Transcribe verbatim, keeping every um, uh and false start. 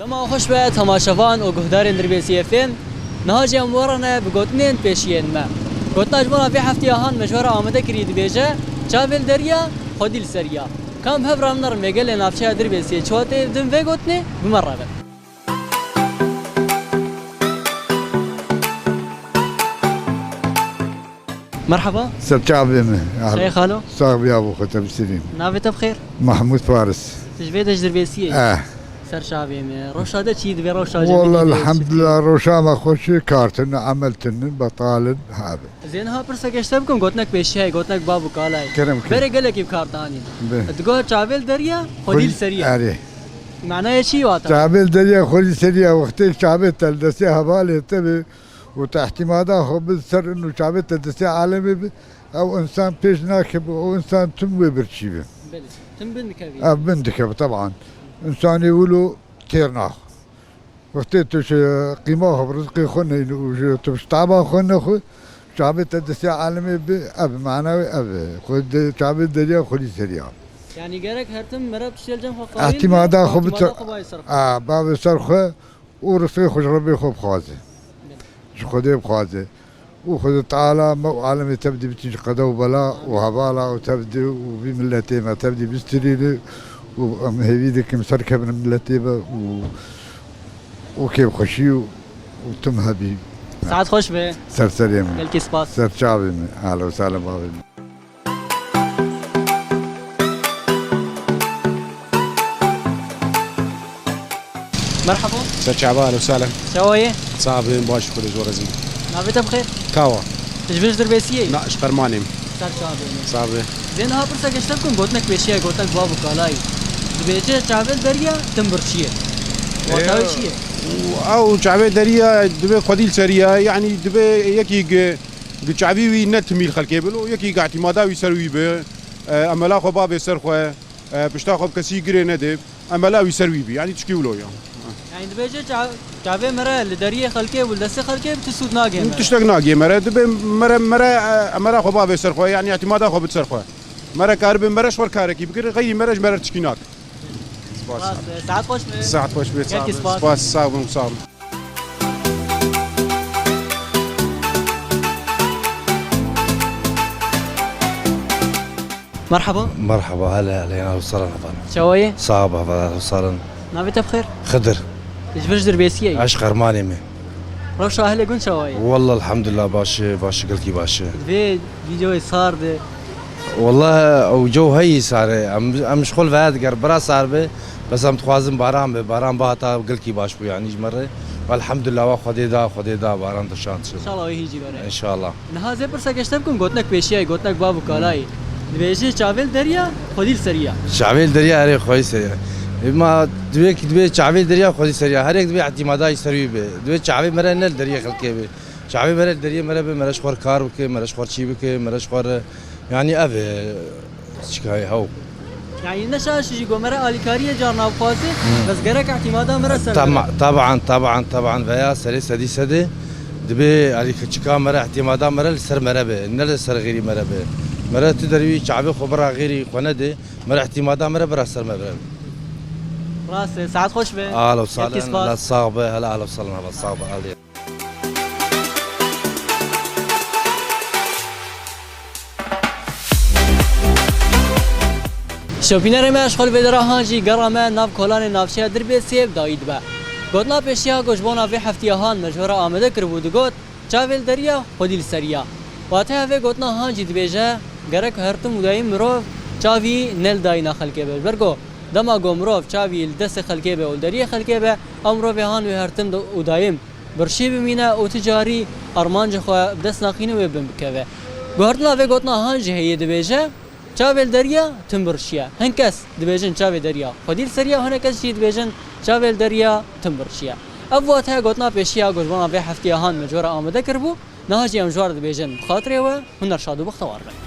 Dema xweş be temaşevan û guhdarên Dirbêsiyê F M. Niha jî em we re ne bi gotinên pêşiyên me. Gotina ji bona vê heftiya han me ji we re amade kirî dibêje, çavê li deriya, xwedî li seriya. Ka em bi hev re binerin vê gelê navçeya Dirbêsiyê çawa tê dibin vê gotinê, bi me re bin. Merhaba. Ser çavê me. Xeyr xalo. Sax bî abo xwe te bisirîn. Navê te bi xêr? Mahmûd Faris. Tu ji vê de ji Dirbêsiyê yî? Eh. Ser çavê me. Rewşa te çi dibê, rewşa cemî Walla çi dibê? Elhamdulillah, rewşa me xweş e, kar tune, emel tune, betal in, habe. Ez ê niha pirseke ji te bikim, gotinek pêşiya ye, gotinek bav û kala ye. Kerem, kerem. Berê gelekî bi kar danîn. Be. Digot çavê li deriya, xwedî li seriya. Erê. Manayê çi wata? Çavê li deriya, xwedî seriya, wextê çavê te li destê hevalê te be, û tu ihtimada xwe bid ser û çavê te destê alemê bi, ew insan pêş nakeve, ew insan tim wê birçî bi. Belê, tim bin dikevî. Ev bin dikeve, teban. Însanê wilo têr naxwe. Wextê tu ji qîma xwe bi rizqê xwe neyne û ji, tu ji taba xwe nexwe, çavê te destê alemê bi, ev mana wê ev e. Xwe de, çavê deriya xwedî seriya. Yanî gerek her tim mere tiştê li cem xwe qarîn be, Îhtîmada xwe bi ihtimada xwe bayê ser xwe. A, bavê ser xwe. û rizqê xwe ji Rebbê xwe bixwaze. Ji Xwedê bixwaze. Û Xwedê Teala me û alemê tevdî bitî ji qeda û bela û hevala û tevdî û vî miletê me tevdî bistirîne û em hêvî dikim serkevin miletê me û, û kêfxweşî û, û tim hebî. Saet xweş be. Ser serê min. Gelkî spas. Ser çavê min. Ehlen û sehlen bavê min. Merhaba. Ser çava, ehlen û sehlen. Çawa ye? Sax bin, baş, Xwedê ji we razî. Navê te bi xêr? Kawa. Tu ji vir ji Dirbêsiyê yî? Na, ji Qermanê me. Ser çavê me. Sax bin. Zê niha pirseke ji te bikim, gotinek pêşiya ye, gotinek bav û kala ye. Dibêje çavê li deriya, tim birçî ye. Wata wê çi ye? Ew çavê deriya dibe xwedî li seriya, yanî dibe yekî gi- Gi çavî wî ne timî li xelkê bi lo, yekî gi îtîmada wî ser wî bi, e, emela xwe bavê ser xwe, e, pişta xwe bi kesî girê nede, emela wî ser wî bi. Yanî tişkî wilo ya. Yanî dibêje ça-, çavê mere li deriyê xelkê bû, li destê xelkê bi tu sûd nagê mere. Tiştek nagê mere. Dibe mere, mere, e, emela xwe bavê ser xwe, yanî îtîmada xwe bid ser xwe. Mere karibe mere ji xwe karekî bikir, xeyrî mere ji mere tişkî nak. Spas. Rast e. Saet xweş be. Saet xweş be. Gelkî spas. Spas, sağ olun, sağ olun. Merhaba. Merhaba, hele, hele, ehlen û sehlen, heval. Çawa ye? Sax be, heval, ehlen û sehlen. Navê te bi xêr? Xidir. Ji vir ji Dirbêsiyê yî? Ez ji Qermanê me. Rewşa ehlê gund çawa ye? Wallah, elhamdulillah, baş e, baş e, gelkî baş e. Vê vîdeoyê sar de. Wallah, ew cew heyî sar e. Em, em ji xwe li veye diger bira sar be. Bes em dixwazin baran be. Baran bihata gelkî baş bû yanî ji me re. Elhamdulillah, wa Xwedê da, Xwedê da baran dişan çi. Înşallah wê hîn jî were. Înşallah. Niha zê pirseke ji te bikim, gotinek pêşiya ye, gotinek bav û kala ye. Dibêje çavê li deriya, xwedî li seriya. Çavê li deriya, erê, xwedî seriya. Ema dibê ki dibê çavê li deriya, xwedî seriya. Her yek dibê îtîmada jî ser wî be. Dibê çavê mere ne li deriyê xelkê be. Çavê mere li deriyê mere be, mere ji xwe re kar bike, mere ji xwe re çî bike, mere ji xwe re, yanî ev e, çikayê hew. Yanî ne şaş jî go mere alîkariyê carna bixwaze, Hmm. bes gerek îtîmada mere ser Tama-, bere. Taban, taban, taban veya serê sedî sedê dibê alîka çika mere îtîmada mere li ser mere be, ne li ser xêrî mere be. Mere tu derî wî çavê xwe bira xêrî xwe nede, mere îtîmada mere bira ser me bire. Rast e, saet xweş be. Ahla û Gelkî sahlen, spas. La sax be, hele ahla û sahlen, hele sax be, hele. Şopînerê me ji xwe li vê dera han jî gera me nav kolanê navçeya Dirbêsiyê bi dayî dibe. Gotina pêşiya ku ji bona vê heftiya han me ji we re amade kiribû digot, çavê li deriya, xwedî li seriya. Wateya vê gotina han jî dibêje, gerek her tim û dayîm mirov çavî ne li dayîna xelkê be. Ji ber ku dema ku mirov çavî li destê xelkê be û li deriyê xelkê be, ew mirovê han wê her tim û dayîm birçî bimîne û ti carî armancê xwe bi dest naxîne wê bin bikeve. Guhertina vê gotina han jî heye dibêje, çavê li deriya tim birçî ye. Hin kes dibêjin çavê deriya xwedî li ser ya, hinek kes jî dibêjin çavê li deriya tim birçî ye. Ev wateya gotina pêşiya ku ji bona vê heftiya han me ji we re amade kiribû, niha jî em ji we re dibêjin bi xatirê we, hûn şad û bextewar bin.